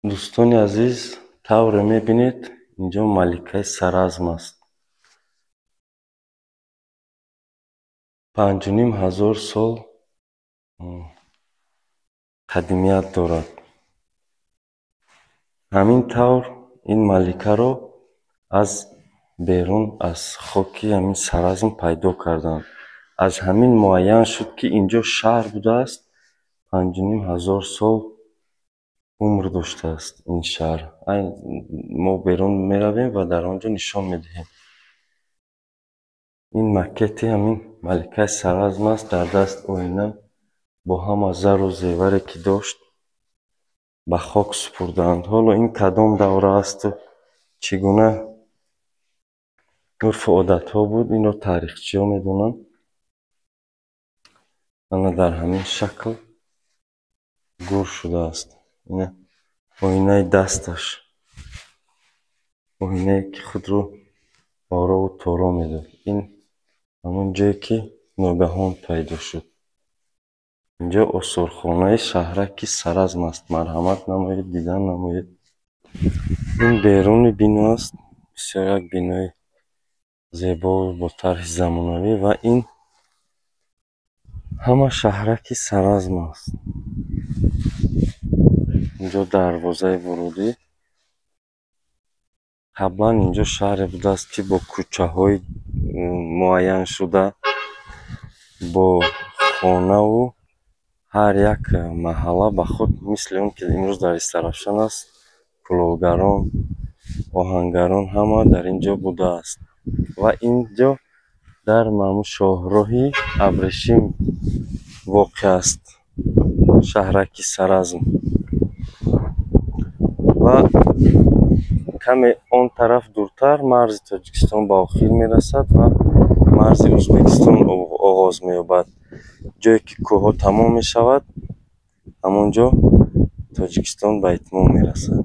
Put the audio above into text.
Дӯстони азиз, тавре мебинед, инҷо маликаи Саразм аст. 5500 сол қадимият дорад. Ҳамин тавр ин маликаро аз берун аз хоки ҳамин Саразм пайдо карданд. Аз ҳамин муайян шуд, ки инҷо шаҳр будааст, 5500 сол умр доштааст ин шаҳр. Мо берун меравем ва дар он ҷо нишон медиҳем. Ин макети ҳамин маликаи Саразм аст, дар даст оина бо ҳама зару зеваре, ки дошт, ба хок супурдаанд. Ҳоло ин кадом давра асту чӣ гуна урфу одатҳо буд, инро таърихчиҳо медонанд. Ана дар ҳамин шакл гур шудааст. Ина оинаи дасташ, оинае, ки худро орову торо медод. Ин ҳамон ҷое, ки ногаҳон пайдо шуд. Инҷо осорхонаи шаҳраки Саразм аст. Марҳамат намоед, дидан намоед. Ин беруни бино аст, бисёр як бинои зебову бо тарҳи замонавӣ, ва ин ҳама шаҳраки Саразм аст. Инҷо дарвозаи вурудӣ. Қаблан инҷо шаҳре будааст, ки бо кӯчаҳои муайяншуда, бо хонаву ҳар як маҳалла ба худ, мисли он ки имрӯз дар Истаравшан аст, кулолгарон, оҳангарон, ҳама дар ин ҷо будааст. Ва ин ҷо дар маъмул шоҳроҳи Абрешим воқеъ аст шаҳраки Саразм. Ва каме он тараф дуртар марзи Тоҷикистон ба охир мерасад ва марзи Ӯзбекистон оғоз меёбад. Ҷое ки кӯҳҳо тамом мешавад, ҳамон ҷо Тоҷикистон ба итмом мерасад.